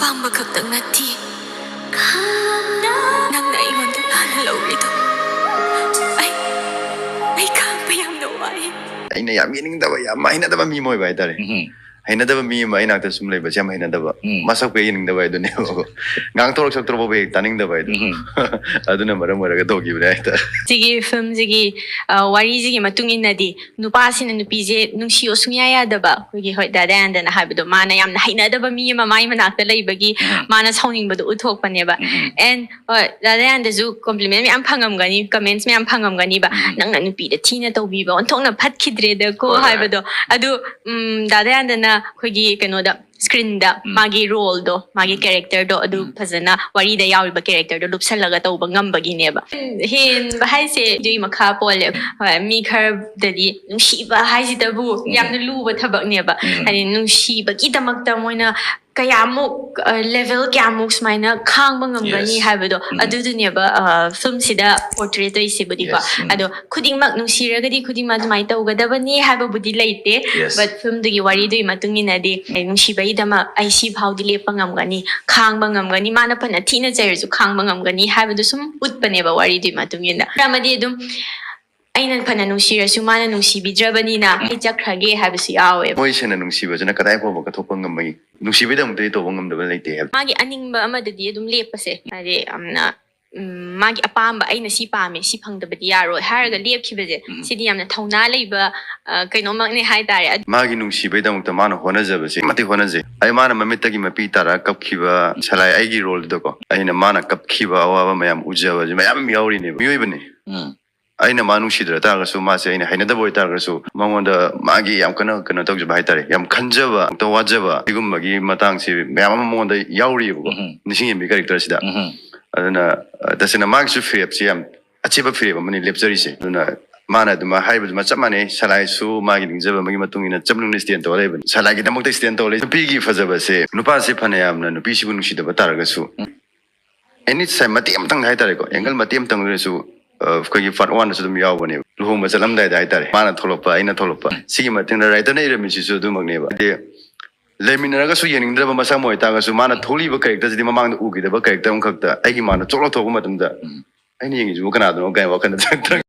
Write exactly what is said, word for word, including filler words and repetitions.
ꯑꯄꯥꯝꯕ ꯈꯛꯇꯪ ꯅꯠꯇꯦ ꯅꯪꯅ ꯑꯩꯉꯣꯟꯗ ꯂꯥꯟꯅ ꯂꯧꯔꯤꯗꯣ꯫ ꯑꯩ ꯑꯩ ꯈꯥꯡꯕ ꯌꯥꯝꯅ ꯋꯥꯏ꯫ ꯑꯩꯅ ꯌꯥꯝ ꯌꯦꯡꯅꯤꯡꯗꯕ, ꯌꯥꯝ ꯍꯩꯅꯗꯕ ꯃꯤ ꯑꯃ ꯑꯣꯏꯕ ꯍꯥꯏꯇꯥꯔꯦ꯫ ꯎꯝ꯫ ꯍꯩꯅꯗꯕ ꯃꯤ ꯑꯃ ꯑꯩ ꯅꯥꯛꯇ ꯁꯨꯝ ꯂꯩꯕꯁꯦ ꯌꯥꯝ ꯍꯩꯅꯗꯕ꯫ ꯎꯝ꯫ ꯃꯁꯛꯄꯨ ꯍꯦꯛ ꯌꯦꯡꯅꯤꯡꯗꯕ ꯍꯥꯏꯗꯨꯅꯦꯕꯀꯣ꯫ ꯉꯥꯡꯊꯣꯔꯛ ꯁꯛꯇꯣꯔꯛꯄꯕꯨ ꯍꯦꯛ ꯇꯥꯅꯤꯡꯗꯕ ꯍꯥꯏꯗꯣ꯫ ꯎꯝ꯫ ꯑꯗꯨꯅ ꯃꯔꯝ ꯑꯣꯏꯔꯒ ꯇꯧꯈꯤꯕꯅꯦ ꯍꯥꯏꯇꯥꯔꯦ꯫ ꯁꯤꯒꯤ ꯐꯤꯂꯝꯁꯤꯒꯤ, ꯑ, ꯋꯥꯔꯤꯁꯤꯒꯤ ꯃꯇꯨꯡ ꯏꯟꯅꯗꯤ ꯅꯨꯄꯥꯁꯤꯅ ꯅꯨꯄꯤꯁꯦ ꯅꯨꯡꯁꯤꯌꯣ ꯁꯨꯡꯌꯥ ꯌꯥꯗꯕ, ꯑꯩꯈꯣꯏꯒꯤ, ꯍꯣꯏ, ꯗꯥ ꯗꯌꯥꯅꯟꯗꯅ ꯍꯥꯏꯕꯗꯣ, ꯃꯥꯅ ꯌꯥꯝꯅ ꯍꯩꯅꯗꯕ ꯃꯤ ꯑꯃ ꯃꯥꯏ ꯃꯅꯥꯛꯇ ꯂꯩꯕꯒꯤ ꯎꯝ꯫ ꯃꯥꯅ ꯁꯥꯎꯅꯤꯡꯕꯗꯣ ꯎꯠꯊꯣꯛꯄꯅꯦꯕ꯫ ꯎꯝ꯫ And ꯍꯣꯏ, ꯗꯥ ꯗꯌꯥꯅꯟꯗꯁꯨ compliment ꯃꯌꯥꯝ ꯐꯪꯉꯝꯒꯅꯤ, comments ꯃꯌꯥꯝ ꯐꯪꯉꯝꯒꯅꯅꯤꯕ꯫ ꯎꯝ꯫ "ꯅꯪꯅ ꯅꯨꯄꯤꯗ ꯊꯤꯅ ꯇꯧꯕꯤꯕ, ꯑꯣꯟꯊꯣꯛꯅ ꯐꯠꯈꯤꯗ꯭ꯔꯦꯗꯀꯣ" ꯍꯣꯏ, ꯍꯣꯏ꯫ ꯍꯥꯏꯕꯗꯣ꯫ ꯑꯗꯨ, ꯎꯝ, ꯗꯥ ꯗꯌꯥꯅꯟꯗꯅ ꯑꯩꯈꯣꯏꯒꯤ ꯀꯩꯅꯣꯗ, screenꯗ ꯎꯝ꯫ ꯃꯥꯒꯤ roleꯗꯣ, ꯃꯥꯒꯤ ꯎꯝ꯫ characterꯗꯣ, ꯑꯗꯨ ꯎꯝ꯫ ꯐꯖꯅ ꯋꯥꯔꯤꯗ ꯌꯥꯎꯔꯤꯕ characterꯗꯣ ꯂꯨꯞꯁꯜꯂꯒ ꯇꯧꯕ ꯉꯝꯕꯒꯤꯅꯦꯕ꯫ ꯍꯦꯟꯕ ꯍꯥꯏꯁꯦ ꯑꯗꯨꯒꯤ ꯃꯈꯥ ꯄꯣꯜꯂꯦ꯫ ꯍꯣꯏ, ꯃꯤ ꯈꯔꯗꯗꯤ ꯅꯨꯡꯁꯤꯕ ꯍꯥꯏꯁꯤꯗꯕꯨ ꯎꯝ꯫ ꯌꯥꯝꯅ ꯂꯨꯕ ꯊꯕꯛꯅꯦꯕ꯫ ꯎꯝ꯫ ꯍꯥꯏꯗꯤ ꯅꯨꯡꯁꯤꯕꯒꯤꯗꯃꯛꯇ ꯃꯣꯏꯅ ꯀꯌꯥꯃꯨꯛ, ꯑ, level ꯀꯌꯥꯃꯨꯛ ꯁꯨꯃꯥꯏꯅ ꯈꯥꯡꯕ ꯉꯝꯒꯅꯤ Yes. ꯍꯥꯏꯕꯗꯣ, ꯎꯝ꯫ ꯑꯗꯨꯗꯨꯅꯦꯕ, ꯑ, filmꯁꯤꯗ portray ꯇꯧꯔꯤꯁꯤꯕꯨꯗꯤꯀꯣ꯫ Yes, ꯎꯝ꯫ ꯑꯗꯣ ꯈꯨꯗꯤꯡꯃꯛ ꯅꯨꯡꯁꯤꯔꯒꯗꯤ ꯈꯨꯗꯤꯡꯃꯛ ꯑꯗꯨꯃꯥꯏꯅ ꯇꯧꯒꯗꯕꯅꯤ ꯍꯥꯏꯕꯕꯨꯗꯤ ꯂꯩꯇꯦ꯫ Yes. But filmꯗꯨꯒꯤ ꯋꯥꯔꯤꯗꯨꯒꯤ ꯃꯇꯨꯡ ꯏꯟꯅꯗꯤ, ꯑꯩ ꯅꯨꯡꯁꯤꯕꯒꯤꯗꯃꯛ ꯑꯩ ꯁꯤ ꯐꯥꯎꯗꯤ ꯂꯦꯞꯄ ꯉꯝꯒꯅꯤ, ꯈꯥꯡꯕ ꯉꯝꯒꯅꯤ, ꯃꯥꯅ ꯐꯅ ꯊꯤꯅ ꯆꯩꯔꯁꯨ ꯈꯥꯡꯕ ꯉꯝꯒꯅꯤ ꯍꯥꯏꯕꯗꯨ ꯁꯨꯝ ꯎꯠꯄꯅꯦꯕ ꯋꯥꯔꯤꯗꯨꯒꯤ ꯃꯇꯨꯡ ꯏꯟꯅ꯫ ꯑꯃꯗꯤ ꯑꯗꯨꯝ ꯑꯩꯅ ꯐꯅ ꯅꯨꯡꯁꯤꯔꯁꯨ ꯃꯥꯅ ꯅꯨꯡꯁꯤꯕꯤꯗ꯭ꯔꯕꯅꯤꯅ ꯑꯩ ꯆꯠꯈ꯭ꯔꯒꯦ ꯍꯥꯏꯕꯁꯨ ꯌꯥꯎꯋꯦꯕ꯫ ꯊꯃꯣꯏ ꯁꯦꯡꯅ ꯅꯨꯡꯁꯤꯕꯁꯤꯅ ꯀꯗꯥꯏ ꯐꯥꯎꯕ ꯀꯠꯊꯣꯛꯄ ꯉꯝꯕꯒꯦ? ꯅꯨꯡꯁꯤꯕꯒꯤꯗꯃꯛꯇꯗꯤ ꯇꯧꯕ ꯉꯝꯗꯕ ꯂꯩꯇꯦ ꯍꯥꯏꯕ꯫ ꯃꯥꯒꯤ ꯑꯅꯤꯡꯕ ꯑꯃꯗꯗꯤ ꯑꯗꯨꯝ ꯂꯦꯞꯄꯁꯦ꯫ ꯍꯥꯏꯗꯤ ꯌꯥꯝꯅ, ꯎꯝ, ꯃꯥꯒꯤ ꯑꯄꯥꯝꯕ, "ꯑꯩꯅ ꯁꯤ ꯄꯥꯝꯃꯦ, ꯁꯤ ꯐꯪꯗꯕꯗꯤ ꯌꯥꯔꯣꯏ" ꯍꯥꯏꯔꯒ ꯎꯝ꯫ ꯂꯦꯞꯈꯤꯕꯁꯦ, ꯎꯝ꯫ ꯁꯤꯗꯤ ꯌꯥꯝꯅ ꯊꯧꯅꯥ ꯂꯩꯕ, ꯑ, ꯀꯩꯅꯣꯃꯛꯅꯦ ꯍꯥꯏꯇꯥꯔꯦ꯫ ꯑꯗꯨ ꯃꯥꯒꯤ ꯅꯨꯡꯁꯤꯕꯒꯤꯗꯃꯛꯇ ꯃꯥꯅ ꯍꯣꯠꯅꯖꯕꯁꯦ ꯃꯇꯤꯛ ꯍꯣꯠꯅꯖꯩ꯫ ꯑꯩ ꯃꯥꯅ ꯃꯃꯤꯠꯇꯒꯤ ꯃꯄꯤ ꯇꯥꯔꯒ ꯀꯞꯈꯤꯕ ꯁꯂꯥꯏ ꯑꯩꯒꯤ roleꯗꯨꯗꯀꯣ, ꯑꯩꯅ ꯃꯥꯅ ꯀꯞꯈꯤꯕ ꯑꯋꯥꯕ ꯃꯌꯥꯝ ꯎꯖꯕꯁꯦ ꯃꯌꯥꯝ ꯌꯥꯎꯔꯤꯅꯦꯕ꯫ ꯃꯤꯑꯣꯏꯕꯅꯤ꯫ ꯎꯝ꯫ ꯑꯩꯅ ꯃꯥ ꯅꯨꯡꯁꯤꯗ꯭ꯔ ꯇꯥꯔꯒꯁꯨ, ꯃꯥꯁꯦ ꯑꯩꯅ ꯍꯩꯅꯗꯕ ꯑꯣꯏꯇꯥꯔꯒꯁꯨ, ꯃꯉꯣꯟꯗ ꯃꯥꯒꯤ ꯌꯥꯝ ꯀꯟꯅ ꯀꯩꯅꯣ ꯇꯧꯖꯕ ꯍꯥꯏꯇꯥꯔꯦ, ꯌꯥꯝ ꯈꯟꯖꯕ, ꯑꯃꯨꯛꯇ ꯋꯥꯖꯕ, ꯁꯤꯒꯨꯝꯕꯒꯤ ꯃꯇꯥꯡꯁꯤ ꯃꯌꯥꯝ ꯑꯃ ꯃꯉꯣꯟꯗ ꯌꯥꯎꯔꯤꯑꯕꯀꯣ, ꯎꯝ꯫ ꯅꯤꯡꯁꯤꯡ ꯌꯦꯡꯕꯤ characterꯁꯤꯗ꯫ ꯎꯝ꯫ ꯑꯗꯨꯅ, ꯑ, ꯇꯁꯦꯡꯅ ꯃꯥꯒꯤꯁꯨ ꯐꯤꯔꯦꯞꯁꯤ ꯌꯥꯝ ꯑꯆꯦꯠꯄ ꯐꯤꯔꯦꯞ ꯑꯃꯅꯤ ꯂꯦꯞꯆꯔꯤꯁꯦ꯫ ꯑꯗꯨꯅ ꯃꯥꯅ ꯑꯗꯨꯃꯥꯏꯅ ꯍꯥꯏꯕꯗꯨꯃ ꯆꯞ ꯃꯥꯟꯅꯩ, ꯁꯂꯥꯏꯁꯨ ꯃꯥꯒꯤ ꯅꯤꯡꯖꯕ ꯑꯃꯒꯤ ꯃꯇꯨꯡ ꯏꯟꯅ ꯆꯞ ꯌꯨꯡꯅ stand ꯇꯧꯔ ꯂꯩꯕꯅꯤ, ꯁꯂꯥꯏꯒꯤꯗꯃꯛꯇ stand ꯇꯧꯔ ꯂꯩ꯫ ꯅꯨꯄꯤꯒꯤ ꯐꯖꯕꯁꯦ, ꯅꯨꯄꯥꯁꯤ ꯐꯅ ꯌꯥꯝꯅ ꯅꯨꯄꯤꯁꯤꯕꯨ ꯅꯨꯡꯁꯤꯗꯕ ꯇꯥꯔꯒꯁꯨ, ꯎꯝ꯫ Any side ꯃꯇꯦꯛ ꯑꯃꯇꯪ ꯍꯥꯏꯇꯥꯔꯦꯀꯣ, angle ꯃꯇꯦꯛ ꯑꯃꯇꯪ ꯑꯣꯏꯔꯁꯨ, ꯑ, ꯑꯩꯈꯣꯏꯒꯤ part oneꯗꯁꯨ ꯑꯗꯨꯝ ꯌꯥꯎꯕꯅꯦꯕ꯫ ꯂꯨꯍꯣꯡꯕ ꯆꯠꯂꯝꯗꯥꯏꯗ ꯍꯥꯏꯇꯥꯔꯦ, ꯃꯥꯅ ꯊꯣꯛꯂꯛꯄ, ꯑꯩꯅ ꯊꯣꯛꯂꯛꯄ꯫ ꯁꯤꯒꯤ ꯃꯇꯨꯡꯗ writerꯅ ꯏꯔꯝꯃꯤꯁꯤꯁꯨ ꯑꯗꯨꯃꯛꯅꯦꯕ꯫ ꯍꯥꯏꯗꯤ, ꯂꯩꯃꯤꯟꯅꯔꯒꯁꯨ ꯌꯦꯡꯅꯤꯡꯗ꯭ꯔꯕ ꯃꯁꯛ ꯑꯃ ꯑꯣꯏꯇꯥꯔꯒꯁꯨ, ꯃꯥꯅ ꯊꯣꯛꯂꯤꯕ ꯀꯦꯔꯦꯛꯇꯔꯁꯤꯗꯤ ꯃꯃꯥꯡꯗ ꯎꯈꯤꯗꯕ ꯀꯦꯔꯦꯛꯇꯔ ꯑꯃꯈꯛꯇ ꯑꯩꯒꯤ ꯃꯥꯅ ꯆꯣꯛꯂꯛꯊꯣꯛꯄ ꯃꯇꯝꯗ, ꯎꯝ. "ꯑꯩꯅ ꯌꯦꯡꯉꯤꯁꯤꯕꯨ ꯀꯅꯥꯗꯅꯣ?" ꯀꯥꯏꯅ ꯋꯥꯈꯜꯗ ꯆꯪ-